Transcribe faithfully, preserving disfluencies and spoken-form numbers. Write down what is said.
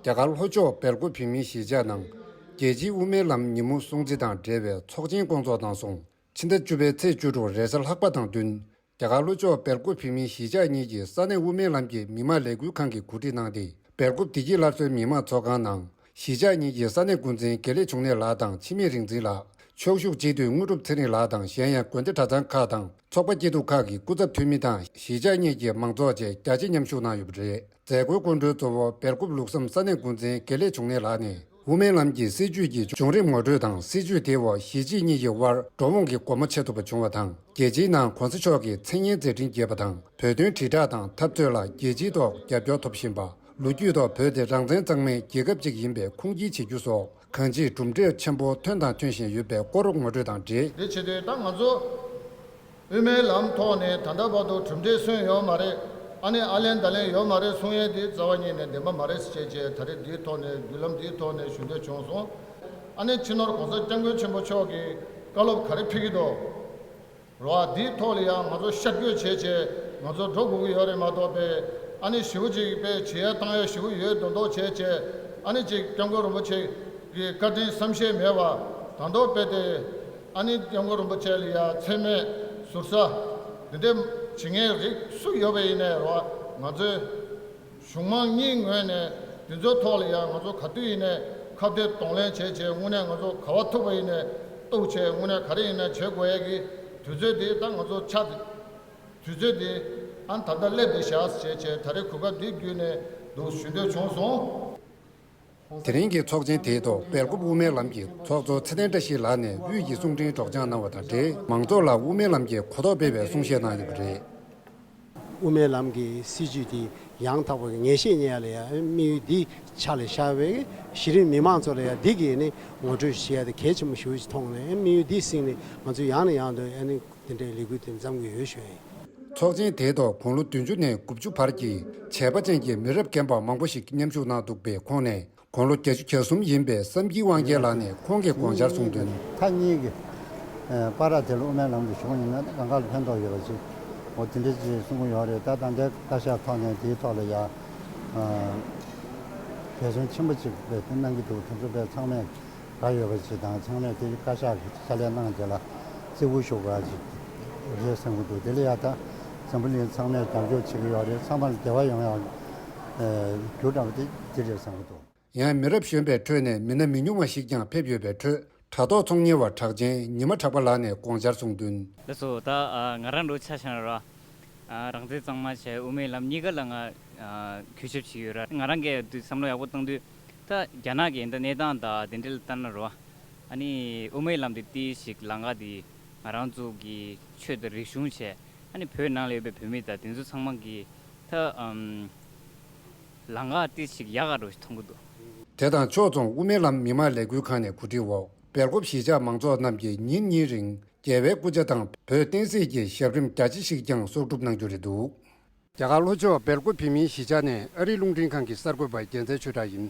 རྒྱ་གར་ལྷོ་ཕྱོགས་སྦེལ་ཀོབ་བོད་མིའི་གཞིས་ཆགས་ནང་རྒྱལ་སྤྱིའི་དབུ་མའི་ལམ་ཉིན་མོ་སྲུང་བརྩི་དང་འབྲེལ་བའི་ཚོགས་ཆེན་བསྐོང་ཚོགས་གནང་སོང་། ཕྱི་ཟླ་བཅུ་པའི་ཚེས་བཅུ་དྲུག་རེས་གཟའ་ལྷག་པ་དང་བསྟུན། རྒྱ་གར་ལྷོ་ཕྱོགས་སྦེལ་ཀོབ་བོད་མིའི་གཞིས་ཆགས་གཉིས་ཀྱི་ས་གནས་དབུ་མའི་ལམ་གྱི་མི་མང་ལས་འགུལ་ཁང་གིས་གོ་སྒྲིག་གནང་སྟེ། སྦེལ་ཀོབ་བདེ་སྐྱིད་སླར་གསོའི་མི་མང་ཚོགས་ཁང་ནང་། གཞིས་ཆགས་གཉིས་ཀྱི་ས་གནས་འགོ་འཛིན་དགེ་ལེགས་འབྱུང་གནས་ལགས་དང་འཆི་མེད་རིག་འཛིན་ལགས། ཕྱོགས་བཞུགས་སྤྱི་འཐུས་དངོས་གྲུབ་ཚེ་རིང་ལགས་དང་། གཞན་ཡང་དགོན་སྡེ་གྲྭ་ཚང་ཁག་དང་ཚོགས་པ་སྐྱིད་སྡུག་ཁག་གི་སྐུ་ཚབ་འཐུས་མི་དང་། གཞིས་ཆགས་གཉིས་ཀྱི་མང་ཚོགས་བཅས་རྒྱ་ཆེ་མཉམ་ཞུགས་གནང་ཡོད་པ་རེད། མཛད་སྒོའི་སྐུ་མགྲོན་གཙོ་བོ་སྦེལ་ཀོབ་ལུགས་བསམ་ས་གནས་འགོ་འཛིན་དགེ་ལེགས་འབྱུང་གནས་ལགས་ནས། དབུ་མའི་ལམ་གྱི་སྲིད་བྱུས་ཀྱི་བྱུང་རིམ་ངོ་སྤྲོད་དང་། སྲིད་བྱུས་དེའི་འོག་གཞིས་བྱེས་གཉིས་ཀྱི་དབར་འགྲོ་འོང་གི་སྒོ་མོ་ཕྱེ་ཐུབ་པ་བྱུང་བ་དང་། རྒྱལ་སྤྱིའི་ནང་༸གོང་ས་མཆོག་གིས་མཚན་སྙན་མཛད་འཕྲིན་རྒྱས་པ་དང་། བོད་དོན་དྲིལ་བསྒྲགས་དང་འཐབ་རྩོད་ལ་རྒྱལ་སྤྱིའི་ཐོག་རྒྱབ་སྐྱོར་ཐོབ་བཞིན་པ། ལོ་རྒྱུས་ཐོག་བོད་དེ་རང་བཙན་གཙང་མའི་རྒྱལ་ཁབ་ཅིག་ཡིན་པའི་ཁུངས་སྐྱེལ་བྱེད་རྒྱུ་སོགས། གང་ཅིའི་གྲུབ་འབྲས་ཆེན་པོ་ཐོན་དང་ཐོན་བཞིན་ཡོད་པའི་སྐོར་ངོ་སྤྲོད་དང་འབྲེལ། འདི་བྱེད་དུས་ད་ང་ཚོ་དབུ་མའི་ལམ་ཐོག་ནས་ད་ལྟ་བར་དུ་གྲུབ་འབྲས་སོན་ཡོད་མ་རེད། ཨ་ནི་ཨ་ལན་ད་ལན་ཡོད་མ་རེད་གསུང་ཡས་དེ་རྩ་བ་ཉིད་ནས་བདེན་པ་མ་རེད་ཅེས་བྱས། ད་རེས་འདིའི་ཐོག་ནས་བརྒྱུད་ལམ་འདིའི་ཐོག་ནས་ཞུ་འདོད་བྱུང་སོང་། ཨ་ནི་སྤྱི་ནོར་༸གོང་ས་༸སྐྱབས་མགོན་ཆེན་པོ་མཆོག་གིས་བཀའ་སློབ་ག་རེ་ཕེབས་ཀྱི་འདུག་རོ། ཨ་འདིའི་ཐོག་ལ་ཡང་ང་ཚོ་ཤར་བསྐྱོད་བྱས་བྱས་ང་ཚོ་འགྲོ་དགོས་ཀྱི་ཡོད་རེད་མ་གཏོགས་པས། ཨ་ནི་ཞེ་པོ་ཅིག་པས་བྱེད་ཡ་བཏང་ཡ་ཞེ་པོ་ཡོད་མདོག་མདོག་བྱས་བྱས། ཨ་ནི་ཅིག་སྐྱབས་མགོན་རིན་པོ་ཆེ་གི་བཀའ་དྲིན་བསམ་ཤེས་མེད་པ་ད་མདོག་དཔེ་དེ། ཨ་ནི་སྐྱབས་མགོན་རིན་པོ་ཆེ་ལ་ཡ་མཚན་སྨད་ཟུར་ཟ་འདི་འདྲ་བྱེད་མཁན་རིགས་སུ་ཡོད་པ་ཡིན་ནའི་རོ། ང་ཚོས་གཞུང་མང་གཉིས་ངོས་ནས་འདི་ཚོའི་ཐོག་ལ་ཡང་ང་ཚོ་ག་དུས་ཡིན་ནའི་ཁ་གཏད་གདོང་ལེན་བྱས་བྱས། དངོས་གནས་ང་ཚོ་ག་བ་ཐུབ་པ་ཡིན་ནའི་གཏུག་བྱས། དངོས་གནས་ག་རེ་ཡིན་ནའི་བྱེད་དགོས་ཡས་ཀྱི་དུས་ཚོད་འདི་ད་ང་ཚོ་ཆགས་དུས་ཚོད་འདི་ཨ་ད་ལྟ་སླེབས་བསྡད་བཞག་བྱས་བྱས། ད་རེས་གོ་སྐབས་འདི་བརྒྱུད་ནས་འདུག་ཞུ་འདོད་བྱུང་སོང་། དེ་རིང་གི་ཚོགས་ཆེན་དེའི་ཐོག་སྦེལ་ཀོབ་དབུ་མའི་ལམ་གྱི་ཚོགས་གཙོ་ཚེ་བརྟན་བཀྲ་ཤིས་ལགས་ནས་དབུས་ཀྱི་གསུང་འཕྲིན་སྒྲོག་སྦྱང་གནང་བ་དང་འབྲེལ། མང་ཚོགས་ལ་དབུ་མའི་ལམ་གྱི་གོ་རྟོགས་སྤེལ་བའི་གསུང་བཤད་གནང་ཡོད་པ་རེད། དབུ་མའི་ལམ་གྱི་སྲིད་བྱུས་དེ་ཡང་དག་པའི་ངེས་ཤེས་རྙེད་ཡ་ལ་ཡང་དམིགས་ཡུལ་འདི་ཕྱག་ལ་བཞག་པའི་གཞི་རིམ་མི་མང་ཚོ་ལ་ཡང་འདི་གི་ནི་ངོ་སྤྲོད་བྱེད་ཡ་དེ་གལ་ཆེན་པོ་ཞེ་པོ་ཅིག་མཐོང་ནས། དམིགས་ཡུལ་འདི་བསྲིངས་ནས་ང་ཚོས་ཡང་ནས་ཡང་དུ་ཨ་ནི་དེ་འདྲའི་ལས་འགུལ་དེ་འཛོམས་ཀྱི་ཡོད་ཞུ་ཡ་ཡིན། ཚོགས་ཆེན་དེའི་ཐོག་དགུང་ལོ་བདུན་ཅུ་ནས་དགུ་བཅུ་བར་གྱི་བྱས་པ་ཅན་གྱི་མི་རབས་རྒན་པ་མང་པོ་ཞིག་མཉམ་ཞུགས་གནང་འདུག་པས། ཁོང་ནས་དགུང་ལོ་བརྒྱད་ཅུ་གྱ་གསུམ་ཡིན་པའི་བསམ་སྐྱིད་དབང་རྒྱལ་ལགས་ནས་ཁོང་གི་དགོངས་འཆར་གསུངས་དོན། མཐའ་གཉིས་ཀྱི་ཨ་བར་དེ་ལ་དབུ་མའི་ལམ་དུ་ཞུགས་ཡིན་ན་གང་ག་ལ་ཕན་ཐོགས་ཡོད་པ་ཞིག་འོ་དེ་འདྲ་ཞིག་གསུང་གི་ཡོད་རེད། ད་ད་ལྟའི་བཀའ་ཤག་ཐོག་ནས་དེའི་ཐོག་ལ་ཡ་ཨ་འབད་བརྩོན་ཆེན་པོ་ཅིག་གནང་གི་འདུག་དེ་ཚོ་དཔེ་ཚང་མས་དགའ་ཡོད་པ་ཞིག་དང་། ཚང་མས་དེ་བཀའ་ཤག་གི་ཕྱག་ལས་གནང་རྗེས་ལ་བརྩི་བཀུར་ཞུ་དགོས་ཅིག་རེད་བསམ་གྱི་འདུག་དེ་ལ་ཡ་ད་འཛམ་བུ་གླིང་ཚང་མས་རྒྱབ་སྐྱོར་བྱེད་ཀྱི་ཡོད་རེད། ཚང་མ་ལ་བདེ་བ་ཡོང་ཡག་རྒྱུ་འདྲ་པོ་དེ་དེ་རེད་བསམ་གྱི་འདུག་ཡང་མི་རབས་གཞོན་པའི་ཁྲོད་ནས་མི་སྣ་མི་ཉུང་བ་ཞིག་ཀྱང་ཕེབས་ཡོད་པའི་ཁྲོད། དྲ་ཐོག་ཚོང་གཉེར་བ་གྲགས་ཅན་ཉི་མ་གྲགས་པ་ལགས་ནས་དགོངས་འཆར་གསུངས་དོན། ལགས་སོ། ད་ཨ་ང་རང་འདྲ་ཆ་བཞག་ན་ར། ཨ་རང་བཙན་གཙང་མ་བྱས་དབུ་མའི་ལམ་གཉིས་ཀ་ལ་ང་ཨ་གུས་ཞབས་བྱེད་ཀྱི་ཡོད་ར། ང་རང་གིས་དུས་བསམ་བློ་ཡག་པོ་བཏང་དུས། ད་རྒྱ་ནག་གི་ད་གནས་སྟངས་དང་དེ་འདྲ་ལ་ལྟ་ན་ར། ཨ་ནི་དབུ་མའི་ལམ་དེ་ཏོག་ཙམ་ལམ་ཁ་དེ་ང་རང་ཚོ་གི་ཆོས་དང་རིག་གཞུང་བྱས། ཨ་ནི་བོད་ནང་ལ་ཡོད་པའི་བོད་མི་དང་དེ་ཚོ་ཚང་མ་གི་ད་ཨམ་ལམ་ཁ་ཏོག་ཙམ་ཡག་ག་འདྲ་ཞིག་མཐོང་གི་འདུག་དེ་དང་ཕྱོགས་མཚུངས་དབུ་མའི་ལམ་མི་མང་ལས་འགུལ་ཁང་ནས་གོ་སྒྲིག་འོག་སྦེལ་ཀོབ་གཞིས་ཆགས་མང་ཚོགས་རྣམས་ཀྱིས་ཉིན་གཉིས་རིང་རྒྱལ་བའི་སྐུ་ཕྱྭ་དང་བོད་བསྟན་སྲིད་ཀྱི་ཞབས་རིམ་རྒྱ་ཆེ་ཞིག་ཀྱང་གསོག་སྒྲུབ་གནང་རྒྱུ་རེད་འདུག་རྒྱ་གར་ལྷོ་ཕྱོགས་སྦེལ་ཀོབ་བོད་མིའི་གཞིས་ཆགས་ནས་ཨ་རིའི་རླུང་འཕྲིན་ཁང་གི་གསར་འགོད་པ་རྒྱལ་མཚན་ཆོས་གྲགས་ཡིན།